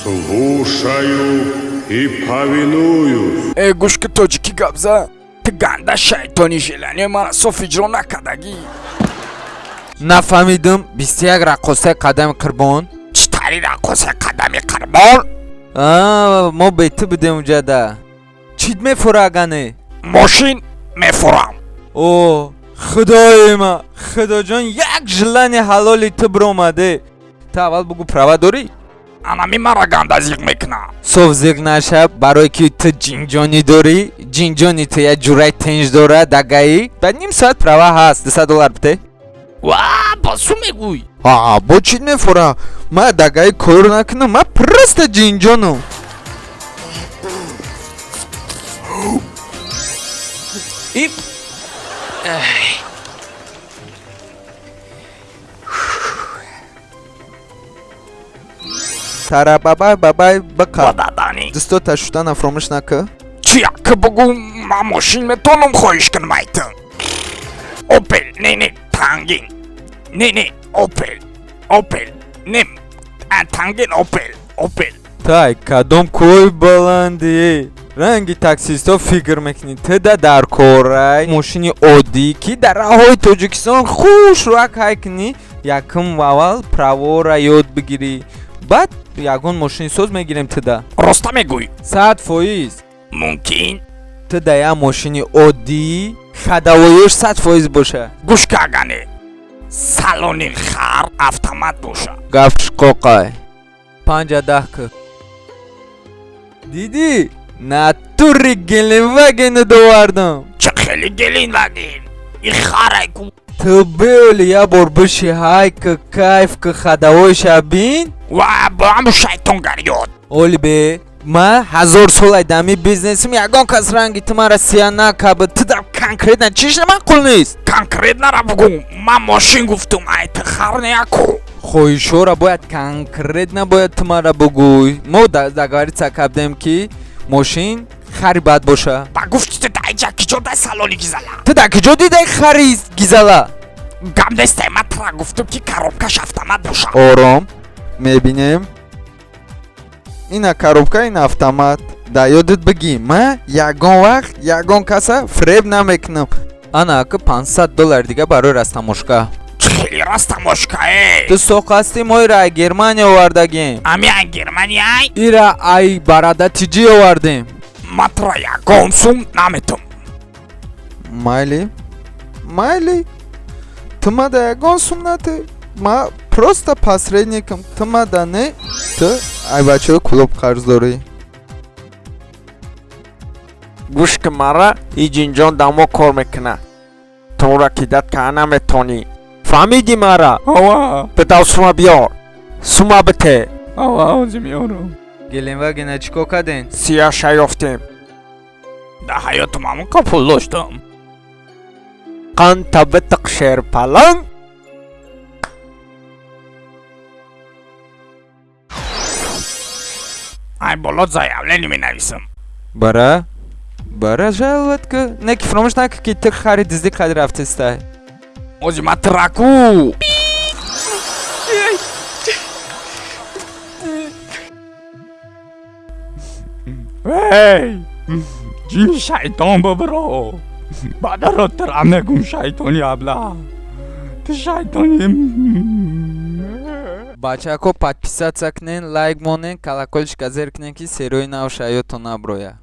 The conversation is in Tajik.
Слушаю и повинуюсь. Э, гӯш ки, тоҷикӣ гап за. Ту ганда шайтони, желание мара соф иҷро накардагӣ. Нафаҳмидум, 21 раққосаи қадами қурбон. Чӣ тари раққосаи қадами қурбон? А, мо бе ту будем уҷада. Чит мефура, агане? Мошин мефурам. О, худои ма, худоҷон, як желание ҳалоли ту биромаде. Ту аввал бугӯ, права дорӣ? Анами мара ганда зиқ мекуна. Соф зиқ наша, барое ки ту ҷинҷонӣ дорӣ, ҷинҷони ту як ҷурай тинҷ дора дагаӣ. Ба ним соат права ҳаст, 200 доллар бите. Ва, ба су мегӯй? Ҳа, бо чӣ мефура? Ма дагаи кор накунам, ма просто ҷинҷонум. Ип. Тара, бабай, бабай, бақа. Ба дадани. Дӯстота шудана фаромӯш накӣ. Чӣ ки бугӯ, ман мошин метонам хоҳиш кунам ай ту? Опел, не, не, тангин, не, не, Опел, Опел, не, тангин, Опел, Опел. Тай кадом кӯи баландӣ, ранги таксистҳо фикр мекунӣ. Ту дар корай мошини оддӣ, ки дар роҳҳои Тоҷикистон хуш рак ҳай кунӣ. Якум аввал правора ёд бигирӣ, баъд ягон мошини соз мегирем туда. Роста мегӯй? 100%. Мумкин. Ту да як мошини оддӣ ходовой ёш 100% боша. Гӯш ка, агане салони хар автомат боша. Гап шиқоқай, панҷа даҳ ки дидӣ, натури Геленвагену довардам. Чӣ хеле Геленваген? И харай ку. Ту беоли як бор биши, ҳай ки кайф ки, ходовой ша бин. Ва, бо ҳаму шайтонгариёт. Оли бе, ма ҳазор солай дами бизнесим, ягон кас ранги ту мара сия накаба. Ту да конкретно чиш маъқул нест? Конкретно ра бугӯ, ман мошин гуфтум, ай ту хар неяку. Хоҳишҳоро бояд конкретно, бояд ту мара бугӯй. Мо договориться кардем, ки мошин хари бад боша. Ба гуфти ту даиҷа киҷо дай салони гизала? Ту дар киҷо дидай хари гизала? Гап нестай, ман тура гуфтум, ки коробка ш автомат боша. Ором, мебинем. Ина коробка, ина автомат. Да ёдат бигӣ, ма ягон вақт ягон каса фиреб намекунам. Ана ака, 500 доллар дига барои растамошка. Чӣ хеле растамошка э? Ту соқ ҳастӣ, мо ира ай Германия овардагем. Ами ай Германияй? Ира ай барада тиҷӣ овардем. Ман тура ягон сум наметум. Майли, майли, ту мада ягон сум нате, ма просто посредник ам. Ту мада не, ту ай бачаҳои клуб қарз дорӣ. Гӯш ки, мара и ҷинҷон дамо кор мекуна, тура кидат каа наметонӣ, фаҳмидӣ мара? Ава. Бидав, сума биёр, сума бите. Ава, ҳозир меёрам. Геленвагена чӣ кор кардем? Сияша ёфтем. Дар ҳаётам ҳамон ка пул доштам. Қанта битиқ, шерпаланг. Ай боло заявление менависам. Бара, бара, жаловать ки, не ки фаромӯш накӣ, ки ту хари дуздӣ қади рафтистай. Ози ма траку. Эй, ҷини шайтон, бибиро, бадаро тра мегум, шайтони абла, ту шайтони. Бачако, подписаться кунен, лайк монен, колокольчик а зер кунен, ки серои нав шаётон наброя.